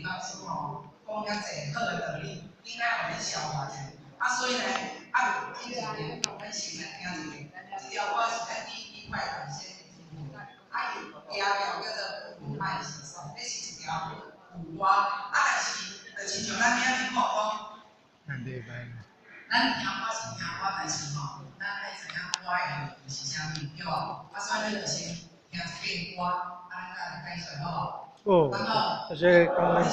牧师吼讲遐济好的道理，应该予恁消化者。啊，所以呢，啊，就进前咱先来听一下，这条歌是咱第一块感谢的啊，伊歌调叫做《不爱是啥》，这是一条古歌。啊，但是就亲像咱遐讲讲，咱听歌是听歌，但是吼，咱爱知影歌的内容是啥物，对无？啊，所以咱就先听一遍歌，啊，咱再来解说，好无？哦，这是刚刚。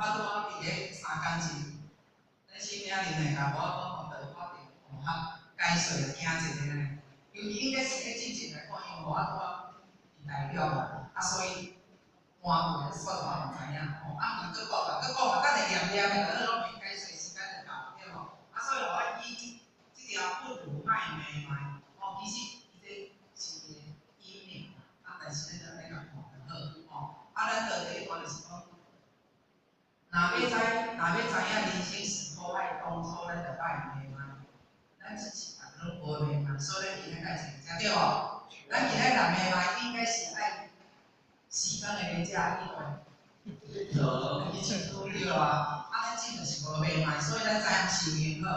我拄好伫咧三工前，咱新领人来共我讲吼，就我伫吼较解说行一下呢。尤其应该是咧进前来看，因为我拄好伫台中嘛，啊所以换过来煞我嘛知影吼。啊，毋阁讲啊，阁讲啊，等下念念的，就拢袂解说，时间就到，对无？啊，所以我以這條不如莫迷茫，吼，其實伊這是一個因名，啊，但是咱就愛共看就好，吼。啊，咱就第一段就是講，若欲知影人生是苦海，當初咱就莫迷茫。咱只是逐个攏無迷茫，所以咱今仔愛坐遮對無？咱今仔若迷茫，應該是愛時間的咧遮去段，去唱歌對啊。啊，咱真就是無迷茫，所以咱知影修行好。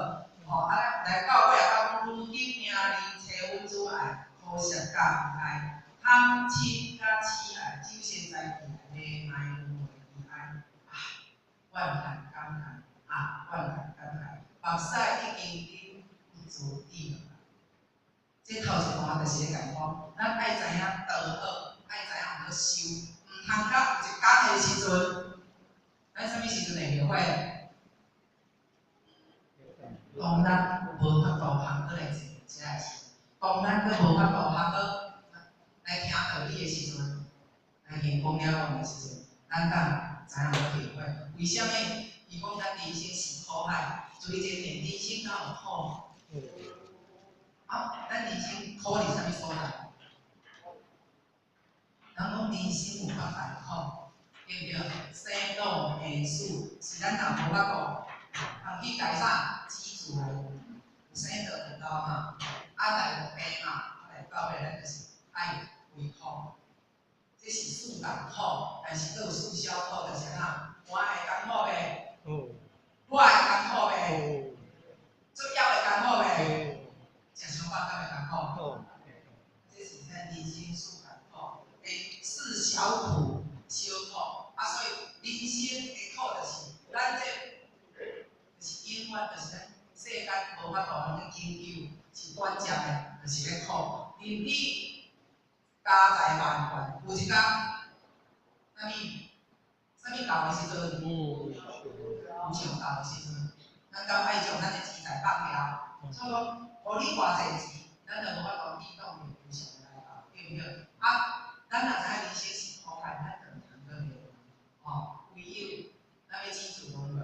吼，啊，咱來到尾啊，講如今名利妻阮子愛，可惜甲愛，貪嗔甲痴愛，酒仙在悲哀，迷茫輪迴悲哀。啊，怨嘆感慨，啊，怨嘆感慨，目屎已經啉不足滴落來。這頭一段就是咧共講，咱愛知影道好，愛知影如何修，毋通到有一工的時陣，咱啥物時陣會後悔？當咱無法度通閣來坐遮的時陣，當咱閣無法度通閣來聽道理的時陣，來聽講了講的時陣，咱敢知影要後悔？為啥物？伊講咱人生是苦海，注意這點，人生敢有苦？啊，咱人生苦佇啥物所在？人講人生有八大苦，對毋對？生老病死是咱若無法度通去改啥？知足來，有生就有老嘛，啊來有病嘛，啊來到尾咱就是愛為苦，這是四大苦，但是閣有四小苦，就是按怎？寒會艱苦袂？熱會艱苦袂？做枵會艱苦袂？食傷飽敢會艱苦？這是咱人生四大苦，四小苦，小苦，啊，所以人生的苦就是咱這，就是永遠就是咱世間無法度通去研究，是短暫的，就是咧苦。人比家財萬貫，有一工，啥物？啥物到的時陣？無常到的時陣，咱敢愛將咱的錢財放掉？所以講，予你偌濟錢，咱就無法度抵擋著無常的來到，對毋對？啊，咱若知影人生是苦海，咱就毋通閣迷茫。吼，唯有咱欲知足輪迴，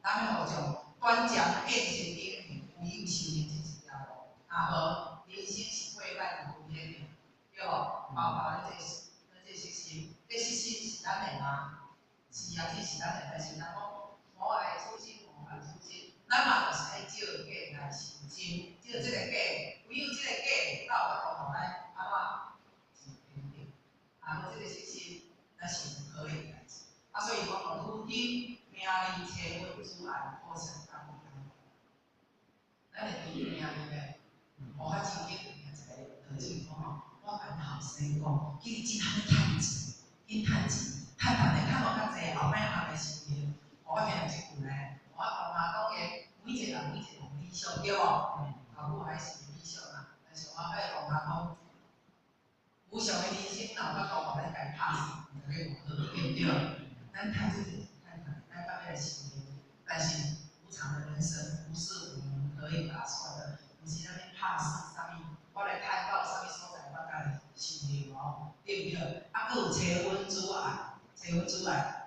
咱欲予將短暫變成永恆，唯有修行這一條路。若無，人生是過來是危險的，對無？包括咱這色身，這色身是咱的嗎？是啊，這是咱的，但是咱講無愛處身，無愛處身，咱嘛就是愛照假來修真，照這個假，唯有這個假，才有法度予咱按怎是平定。啊，無這個色身，咱是毋可能的代誌。啊，所以講哦，如今名利妻阮子愛，可惜感慨。咱會記名利袂？我較正經聽一個道正講吼，我共後生講，叫你盡通趁錢，緊趁錢，趁趁的趁無較濟，後擺通來修行。我聽這句呢，我阿媽當然每一個人每一個人理想對無？老母還是理想啊，但是我愛講阿講，無常的人生若有法度予咱家拍死，毋知欲偌好，對毋對？咱趁這個趁趁，咱到尾來修行，但是無常的人生不是我們可以打算的，毋是咱咧拍死啥物，我來趁到啥物所在，我才來修行哦，對毋對？啊，閣有妻阮子愛，妻阮子愛。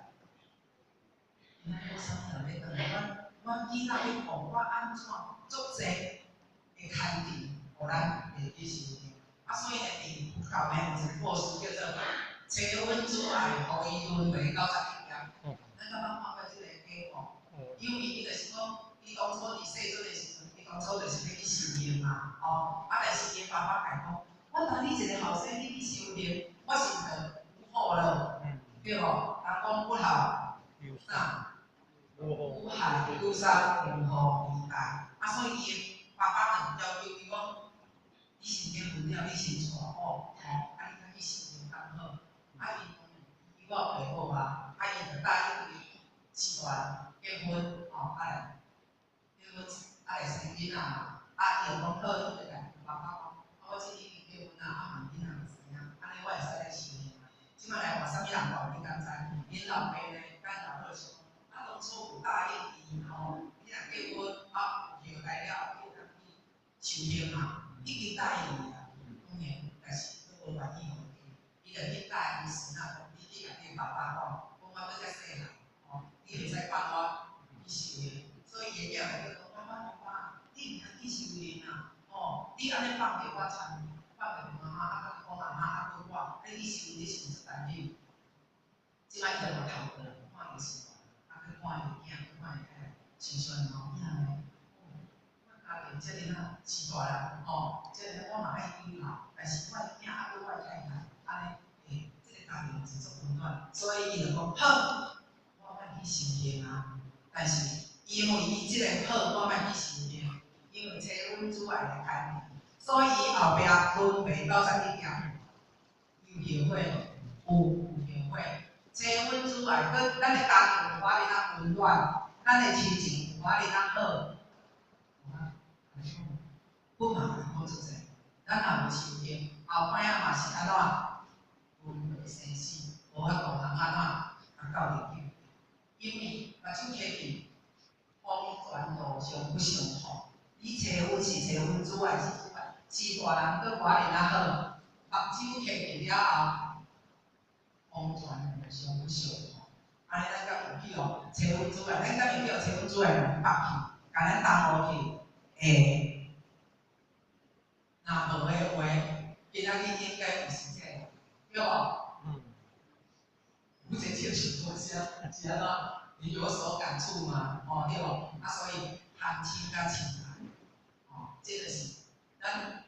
今仔有啥物人欲轉來？阮阮囡仔欲予我按怎足濟的牽制，予咱袂去修行。啊，所以呢，佇佛教呢有一個故事叫做妻阮子愛，予伊輪迴91劫。咱敢捌看過這個典故？因為伊就是講，伊當初佇細陣的時陣，伊當初就是欲去修行嘛，吼。啊，但是𪜶爸爸共講，我當你一個後生，你去修行，我是毋就無好了，對無？人講不孝，啥？無害有三無後二代。啊，所以伊的爸爸就要求伊講，你先結婚了，你先娶某，吼，啊，你較去修行較好。啊，伊伊我有爸母啊，啊，伊就答應伊是團結婚，吼，啊來結婚，啊來生囡仔嘛。啊，伊就講好，伊就共爸爸講，啊，我這已經結婚啊，啊，嘛囡仔嘛生啊，按呢我會使來修行啊。這擺來換啥物人講，你敢知？𪜶老爸呢，咱老母就是講，啊，經答應伊啊，當然，但是閣無願意予伊去，伊就去教伊孫仔講，你去共你爸爸講，講我閣遮細漢，吼，你袂使放我去修煉，所以伊的囝就講，爸爸爸爸，你毋通去修煉啊，吼，你按呢放著我慘，放著媽媽，啊閣講阿媽，啊閣我，啊你去修煉你是毋是擔心？這擺伊就嘛頭過來看伊孫，啊閣看伊囝，閣看伊太太，想說吼，囝呢？我家庭遮爾啊飼大人，吼，遮爾我嘛愛依靠，但是我的囝啊閣我的太太，按呢，欸，這個家庭是足溫暖，所以伊就講好，我莫去修煉啊。但是因為伊這個好，我莫去修煉，因為找阮主愛的牽連，所以伊後壁輪迴到啥物件？有後悔無？有後悔。找阮主愛，閣咱的家庭有偌爾仔溫暖，咱的親情有偌爾仔好。阮嘛講出濟，咱若無修行，後擺仔嘛是按怎？輪迴生死，無法度通按怎？較到入去。因為目睭開去，黃泉路上不相好。你找阮是找阮主愛是主愛，飼大人閣偌爾仔好，目睭開去了後，黃泉路上不相好。按呢咱敢有去予找阮主愛？咱敢會去予找阮主愛人縛去，共咱耽誤去？會。若無的話，今仔日應該毋是這個，對無？嗯。目前這是多聲，是按怎？你有所感觸嗎？哦，對無？啊，所以貪親佮嗔愛，哦，這個是咱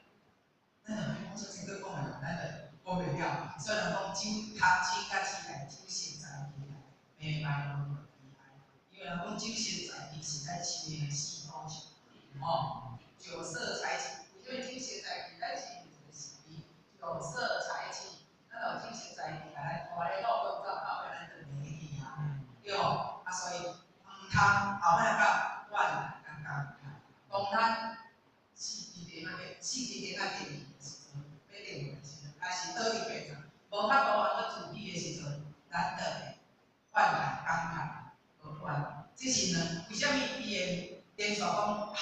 咱若欲講出這個講的，咱就講袂了。雖然講酒貪嗔佮癡愛，酒色財氣來，明白攏悲哀。因為人講酒色財氣是咱修煉的四寶上，哦，酒色財氣，為啥物酒色財氣？咱是一個是非，酒色財氣，咱有酒色財氣，共咱拖咧路攏走，後尾咱就迷去啊，對無？啊，所以毋通後擺到怨恨佮感慨。當咱四支電仔四支電仔電去的時陣，欲電的時陣，還是倒佇病床，無法度按怎自己的時陣，咱就會怨恨感慨無關。這是呢，為啥物伊會連續講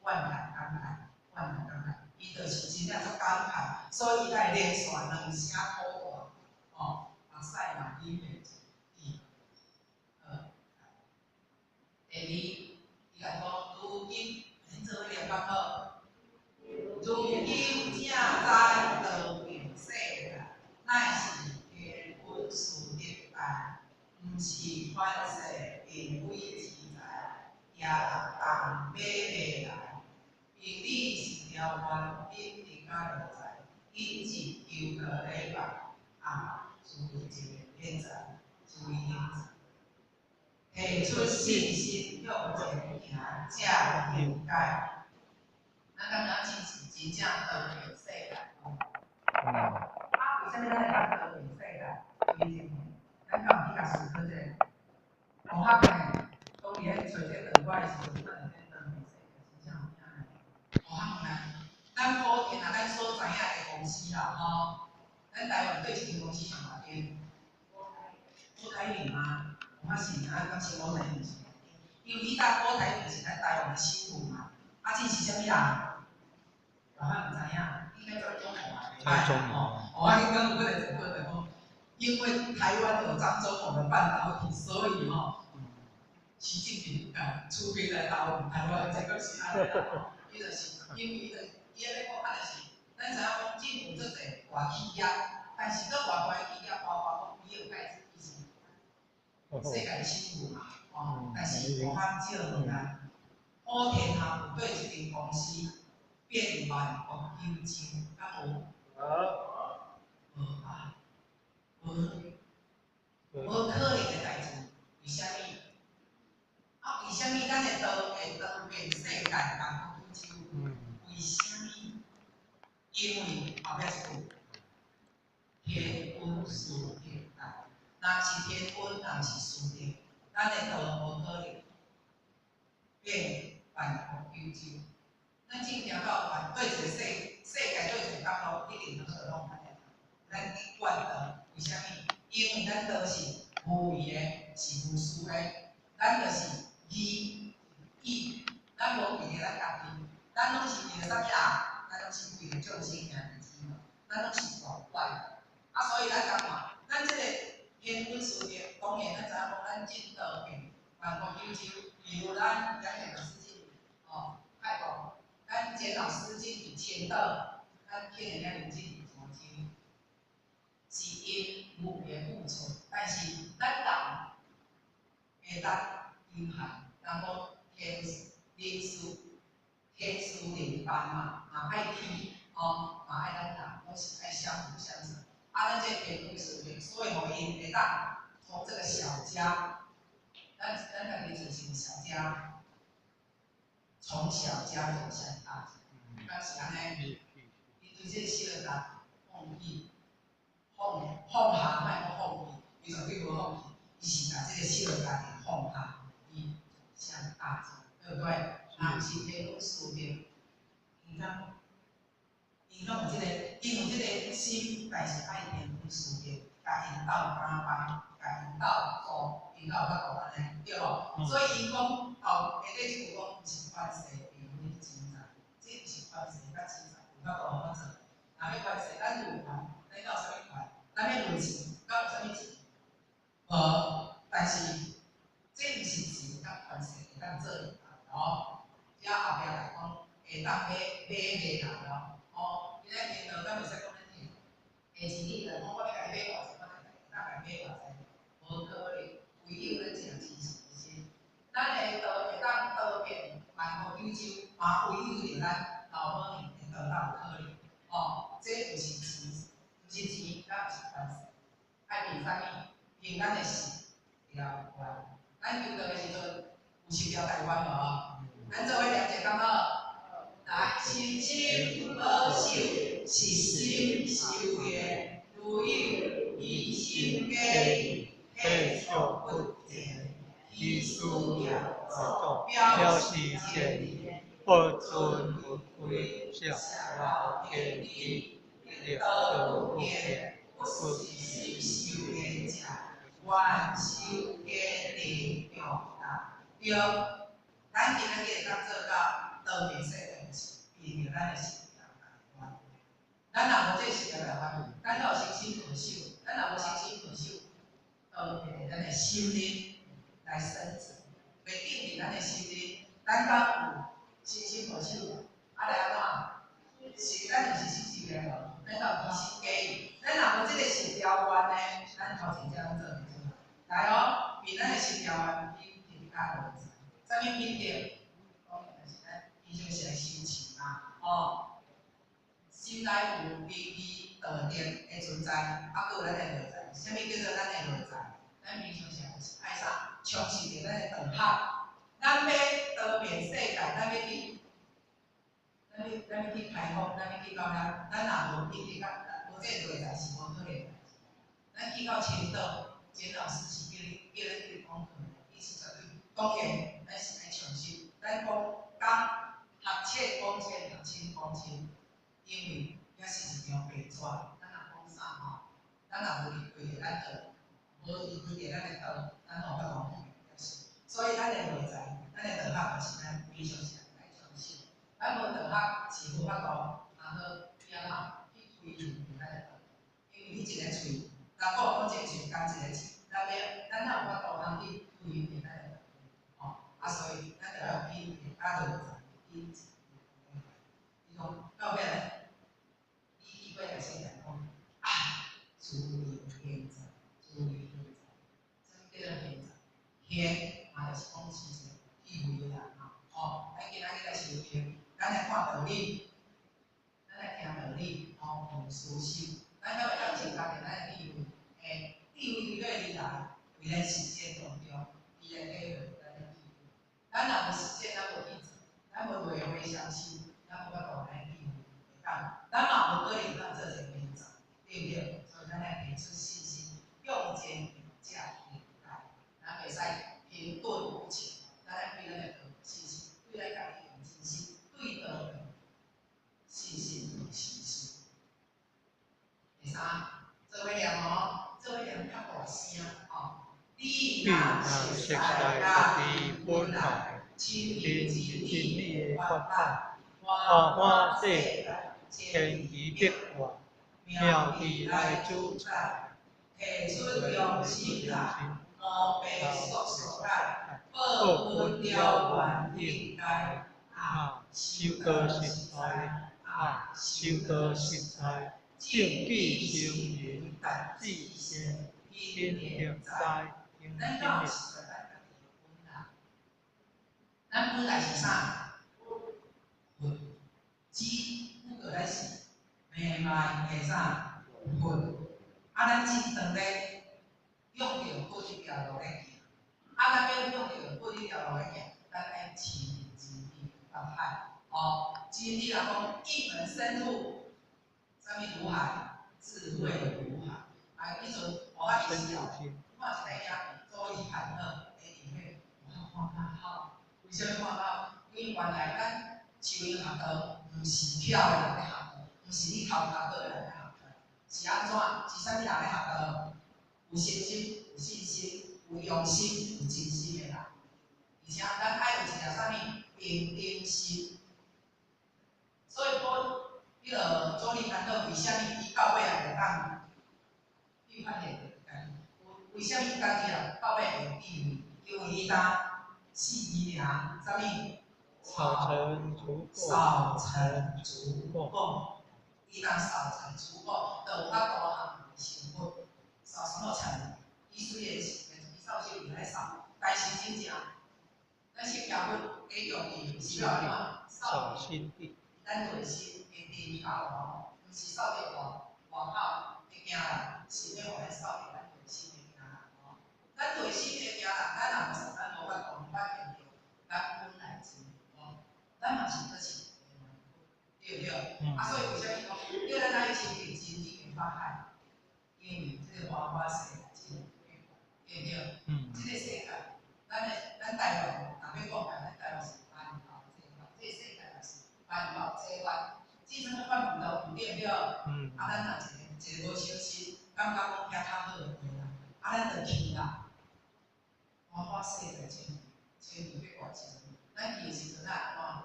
怨恨感慨，怨恨感慨？伊就是真正足感慨，所以伊才會連續兩聲苦大，哦，目屎嘛忍袂住，伊，第二，伊共講，如今恁做伙念較好。如今正知道變世界，乃是天恩師德大，毋是凡世因鬼之財，也當買袂來。並你是條願品德甲樂在，引進求道禮拜，啊，注意一個現在，注意現在，提出信心向前行，才應該。咱感覺真是真正當變世界。啊，為啥物咱會講當變世界？以前咱敢有去共思考者？吳學呢，當伊咧揣這個歌的時陣，咱會咧當變世界，真正有影呢。吳學呢，咱莆田啊，咱所知影的公司啦，吼，咱台灣佗一間公司上大間？郭台銘嗎？我是啊，敢是郭台銘是？因為以前郭台銘是咱台灣的首富嘛，啊，這是啥物人？老漢毋知影，應該張忠謀嘛，張忠謀。哦，我應該有過來一個講，因為台灣有張忠謀的半導體，所以吼，習近平敢出兵來打我們台灣，這個是按呢啦。伊就是因為伊就伊按呢講，啊，就是咱知影講政府足濟大企業，但是閣偌大企業，包括講比爾蓋茨，伊是世界首富嘛，哦，但是無法少問啊，普天下有佗一間公司變萬國九州，敢有？無啊，無，無可能的代誌。為啥物？啊，為啥物咱的道會當變世界萬國九州？為啥物？因為後壁一句，天恩師德大，若是天恩，若毋是師德，咱的道無可能變萬國九州。咱正行到萬佗一個世世界佗一個角落，一定攏做攏安尼。咱去管道，為啥物？因為咱道是無為的，是無私的，咱就是義義，咱無為著咱家己，咱攏是為著啥物人？咱咱攏是為著眾生兄弟姊妹，咱攏是大愛。啊，所以咱感覺，咱這個天文數字，當然咱知影講，咱進道遍萬國九州，比如咱楊顯老師進哦泰國，咱簡老師進佇青島，咱天然遐進佇泉州，是𪜶無緣付出，但是咱人會當有限，人講天人事天事靈辦嘛，嘛愛天哦，嘛愛咱人，攏是愛相輔相成。啊，咱這個天文數字，所以吼，𪜶會當從這個小家，咱家己做成小家，從小家走向大家，敢是按呢？伊對這個小家放棄，放下，莫講放棄，伊絕對無放棄，伊是共這個小家庭放下，伊走向大家，對不對？啊，是天文數字，𪜶攏有這個，𪜶有這個心，但是愛天文數字，共𪜶鬥相幫，共𪜶鬥助，𪜶才有法度按呢，對無？所以𪜶講後下底這句講，毋是權勢，並非錢財，這毋是權勢佮錢財有法度予阮做。若欲權勢，咱有權，咱敢有啥物權？咱欲論錢，敢有啥物錢？無，但是這毋是錢佮權勢會當做會到哦。遮後壁來講，會當買買袂來哦。哦，今仔天道，咱袂使講咱錢，下錢你來講，我欲共你買偌濟，我就會當共你買偌濟，無可能。唯有咱誠實的心，咱的道會當道遍萬國九州，嘛唯有著咱老母娘的道才有可能。哦，這毋是錢，毋是錢，咱毋是權勢，愛憑啥物？憑咱的十條願。咱求道的時陣有十條大願無？咱做伙念者敢好？來，實心保守，實心修煉，如有疑心假意，體觸不淨，以事業作表示善意，不尊不貴，小老天地，力道不變，不是心修煉者，願修堅定重大。對，咱今仔日會當做到道遍世界，就是憑著咱的十條大願。咱若無這十條大願，咱哪有誠心保守？咱若無誠心保守，道會佇咱的心裡來生殖，袂定佇咱的心裡，咱敢有誠心保守？啊來按怎？是咱毋是信心的無？咱敢有疑心假意？咱若無這個十條願呢，咱頭前才攏做袂出來。來哦，憑咱的十條願，品德佮內在，啥物品德？當然就是咱平常時來修持嘛，哦，心內有仁義道德的存在，啊，閣有咱的內在。啥物叫做咱的內在？咱平常時就是愛啥？充實著咱的道學。咱欲道遍世界，咱欲去開放，咱欲去到遐，咱若無品德佮無這個內在是無可能的代誌。咱去到青島，簡老師是叫咱去講課，伊是絕對當然，咱是愛重新，咱講講學淺講淺，學深講深，因為遐是一張白紙，咱若講啥吼，咱若無離開著咱道，無離開著咱的道，咱無法度去。所以咱的內在，咱的道學就是咱平常時愛重新。咱無道學是無法度，啊好，去按怎去推進咱的道？因為你一个喙，人講講一個喙，共一個喙，咱哪有法度通去推進咱的道？吼，啊，所以咱著愛品德佮內在品質。伊講到尾咧，你去過來先來講，啊，自離現在，自離現在，啥物叫做現在？現嘛就是講是智慧啦，吼，咱今仔日來修行，咱來看道理，咱來聽道理，吼，用思修，咱才會當增加著咱的智慧。欸，智慧佇佗裡來？佇咱實踐當中，伊來體會咱的智慧。咱若無實踐，咱無去做，咱無落花相修，咱無法度來智慧會當，咱嘛無可能當做一個現在，對毋對？所以咱愛提出信心，用堅定才行來，咱袂使停頓不前，咱愛對咱的道信心，對咱家己用真心，對道用信心用信心。第三，做伙念哦，做伙念較大聲吼。你若熟悉家己本來，親像真理的法版，歡歡喜千奇百怪，妙智來主宰，提出良心來，毛病速速改，報本了願應該，啊，修道實在，啊，修道實在，正見成人，達至善，品德在，咱敢有實在咱家己的本來？咱本來是啥？佛，只不過咱是迷茫的啥？佛。啊，咱只當咧向著佛這條路咧行。啊，咱欲向著佛這條路咧行，咱愛親真理法海。哦，真理人講一門深入，啥物如海？智慧如海。啊，彼陣我較時啊，看一個影做伊盤好，的影片，我看較好。為啥物看較好？因為原來咱修行學道，毋是巧的人咧學道，毋是你頭殼好的人咧學道，是按怎？是啥物人咧學道？有信心、有信心、有用心、有真心的人。而且咱愛有一個啥物平等心。所以講，彼个祖利煩惱為啥物伊到尾也會當？你有發現為啥物伊家己啊到尾會有智慧？因為伊當四年爾，啥物？掃塵除垢，掃塵除垢，伊當掃塵除垢，就有法度行成佛。掃什麼塵？伊雖然是伊掃帚用來掃，但是真正，咱釋迦佛加強伊是欲按怎？掃心地。咱內心的頂頭哦，毋是掃著外外口的驚人，是欲予咱掃著咱內心的驚人哦。咱內心的驚人，咱若無掃，咱無法度發現著咱本來真哦，咱嘛是閣是對毋對？啊，所以為啥物講叫咱愛親近真理的法海？因為這個花花世界真對毋對？這個世界，咱的咱台灣，若欲講來，咱台灣是萬寶齊發，這個世界嘛是萬寶齊發，這啥物法門都有，對毋對？啊，咱若一个一个無相信，感覺講遐較好的話啦，啊，咱就去啦。花花世界千千奇百怪時陣，咱去的時陣，咱按怎？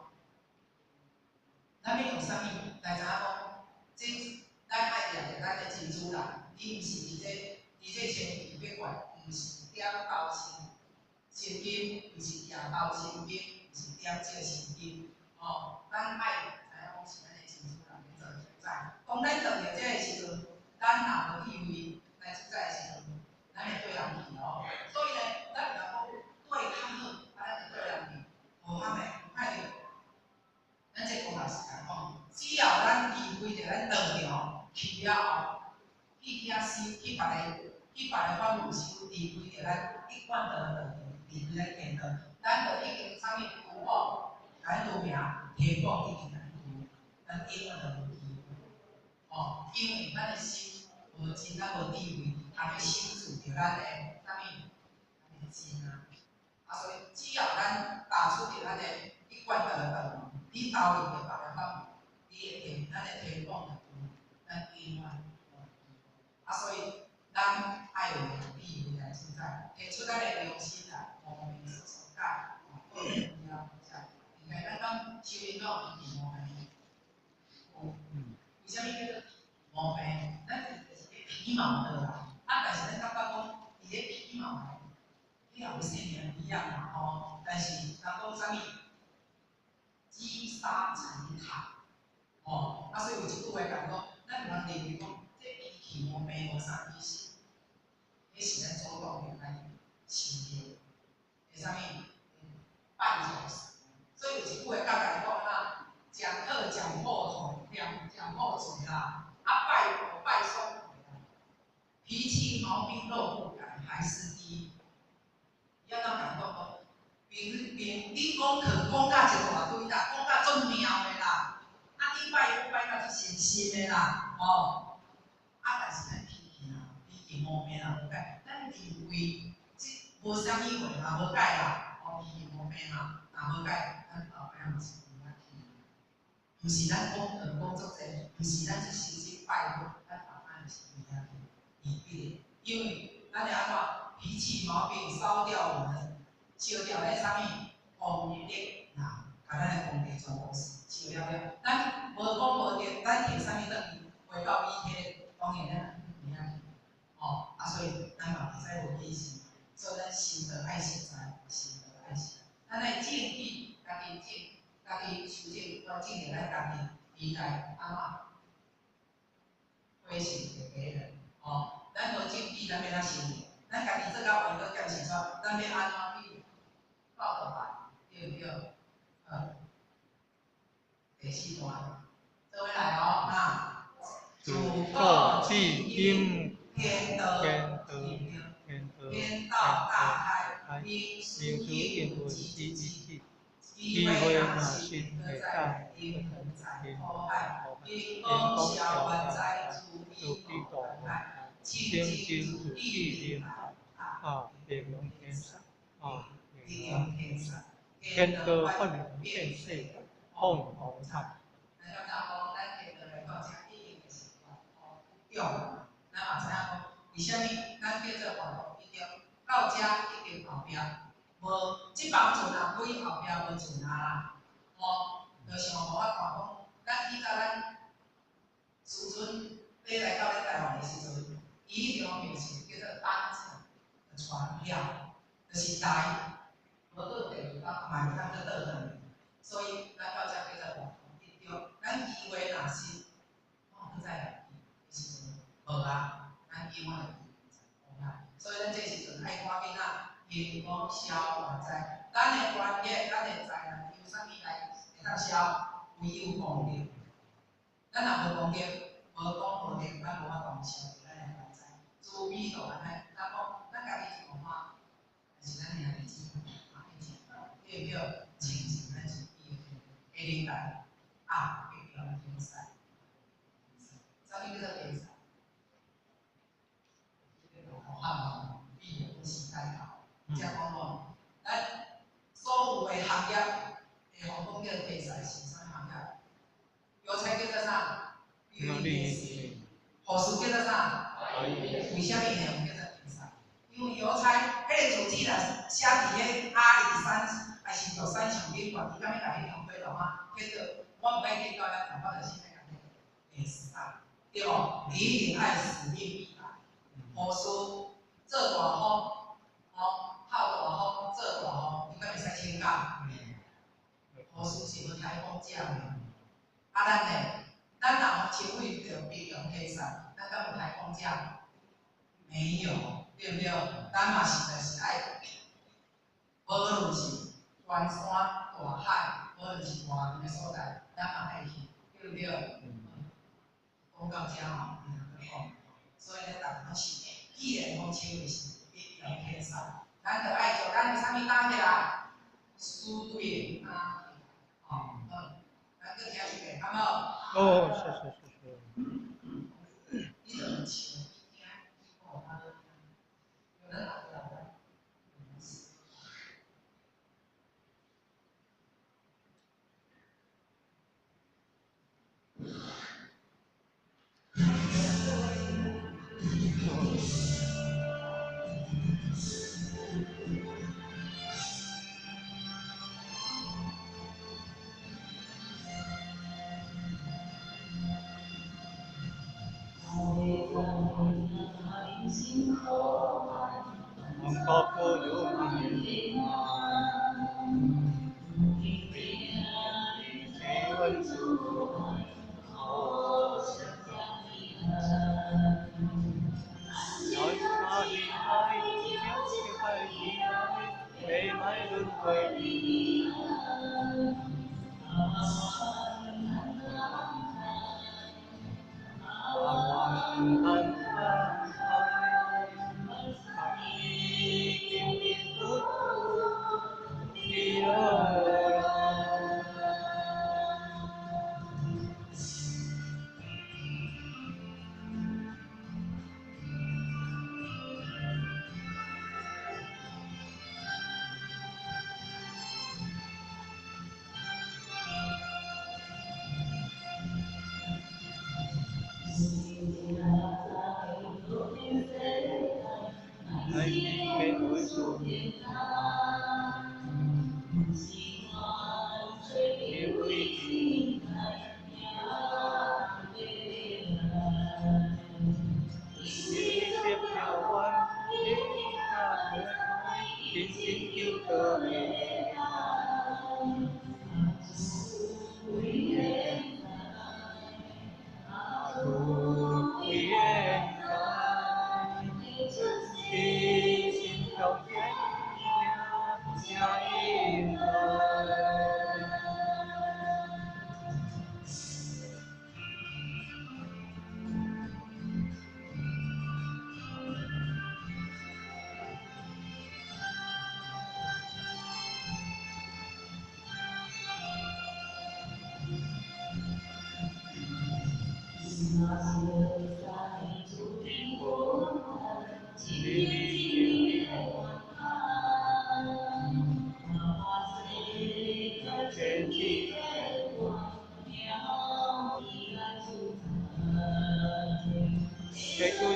咱欲用啥物來知影講？這咱愛掠著咱的真主人，伊毋是佇這千奇百怪，毋是點頭成成金，毋是掠頭成金，毋是點石成金，哦，咱愛知影講是咱的真主人咧做主宰。當咱當著這个時陣，咱若無智慧來主宰的時陣，咱會對人去哦。所以呢，咱若講對較好，啊，咱就對人去，無法的，歹著。咱這講也是共講，只要咱離開著咱道場去了後，去遐修，去別个法門修，離開著咱一貫道的道場，離開咱天道，咱就已經啥物除寶，共除名，提寶已經共除，咱永遠就無機會。哦，因為咱的心無真，咱無智慧，通去守住著咱的啥物？咱的真啊！啊，所以只要咱踏出著咱的一貫道的道門，你投入著別个法門，你的天，咱的天寶就除，咱永遠無機會。啊，所以咱愛有智慧來主宰，提出咱的良心來，無明速速改，哦，報恩了才。應該咱講修行講有皮毛病，有。為啥物叫做皮毛病？咱就是咧皮毛的啦。啊，但是咱感覺講，佇咧皮毛內，你也有生命一樣嘛吼。但是人講啥物？積沙成塔，吼。啊，所以有一句話講講，咱毋通認為講，這脾氣毛病無啥其實，彼是咱祖宗的咱生命的啥物絆腳石。所以有一句話教家己講啊，講課講破頭，講講破嘴啦，啊拜佛拜雙腿啦，脾氣毛病若不改，還是低。伊按怎共講講？平平，你講課講甲一大堆啦，講甲足妙的啦，啊你拜佛拜甲足誠心的啦，吼，啊但是咱脾氣啊，脾氣毛病啊無改，咱認為這無啥物話嘛無改啦，哦脾氣毛病啊，若無改，咱後擺嘛是毋捌去。毋是咱講課講足濟，毋是咱足誠心拜佛，咱後擺嘛是毋捌去。未必的，因為咱會按怎脾氣毛病燒掉我們，燒掉咱啥物功德若夠。共咱的功德全部烧了了。咱无讲无得，咱提啥物转去，回报伊提，当然咱袂晓去。哦，啊，所以咱嘛袂使无谨慎，所以咱修道爱实在，修道爱实在。咱爱正见，家己正，家己修正，我正着咱家己，未来按怎回向予别人。哦，咱无正见，咱欲按怎修？咱家己做甲歪倒剑是说，咱欲按怎去报道法？对毋对？好，第四段，做伙来哦，啊，自古至今，天道，天道，天道，天道大开，明师应应闻之之一智，机会会若若实，实何会在在灵魂在苦海，灵灵光光消消冤冤灾，灾，慈慈悲悲度度万海，清清净净自自意意灵灵啊，啊，白龙天上啊，白龙天上，天道法轮变世界，凤凰刹。咱感觉讲，咱天道来到遮一定就是法度咱嘛知影讲，为啥物咱叫做法度一中，到遮一定后壁无这房船啊，开后壁无船啊啦，吼，就像无法看讲，咱以早咱师尊飞来到咱台湾的时阵，伊迄张票是叫做单程的船票，就是来，无阁第二工嘛袂当阁倒转，所以咱到遮叫做法度一中，咱以为若是，我阁再来去的时阵，无啊，咱永远会所以咱这时阵爱赶紧啊，因果消冤灾，咱的冤业，咱的灾难，由啥物来会当消？唯有功德。咱若无功德，无讲无德，咱无法度消咱的冤灾。慈悲度安尼，咱讲咱家己是无看，但是咱兄弟姊妹嘛一起，对毋对？亲情咱是悲的，下礼拜啊，会中天使，啥物叫做天使？汉语语时代头，才讲吼，咱所有的行业会予讲叫天使是啥物行业？邮差叫做啥？绿叶。护士叫做啥？为啥物会用叫做天使？因为邮差，彼个字迹若写伫彼阿里山，还是玉山上顶悬，伊敢欲共彼张批落啊？叫做我毋爱见到遐人，我就是爱共彼会使，对无？伊一定爱使命必达。护士做大风，吼，透大风做大风，伊敢会使请假？护士是无台风假的。啊，咱呢？咱若予称为著白龙天使，咱敢有台风假？没有，对毋对？咱嘛实在是爱，无论是关山大海，无论是外面的所在，咱嘛爱去，对毋对？讲到遮吼，讲，所以咱逐个拢是，既然讲称为是白龙天使，咱就爱做咱的啥物担起来？使命担起来，吼，好，咱阁听一遍，好无？哦，是是是是。你就唱，听，哦，有人来了。王国有名，真心求道的爱。阿主为缘在，一心向天正应该。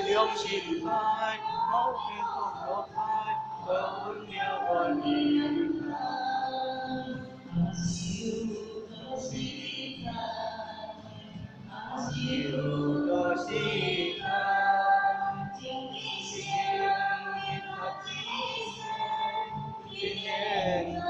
良心爱，好天好爱，分了万里。阿修罗西在，心天在。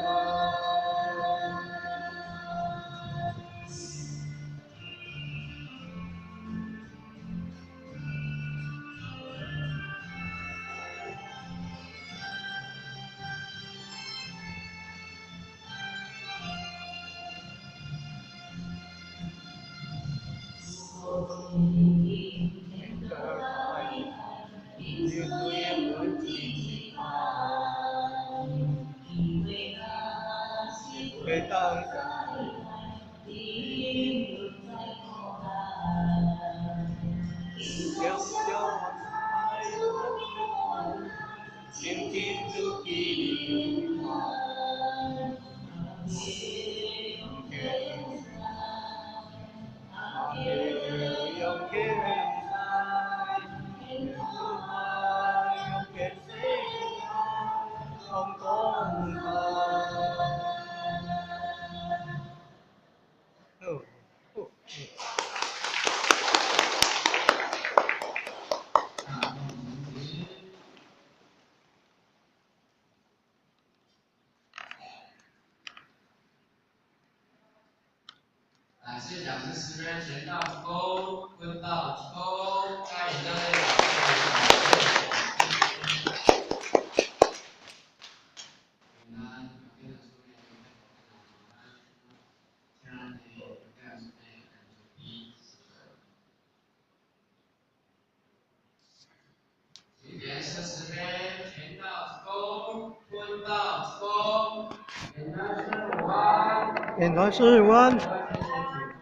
感谢讲师师尊贤道之功，坤道之功，加以热烈掌声。贤道之功，坤道之功，平安。平安。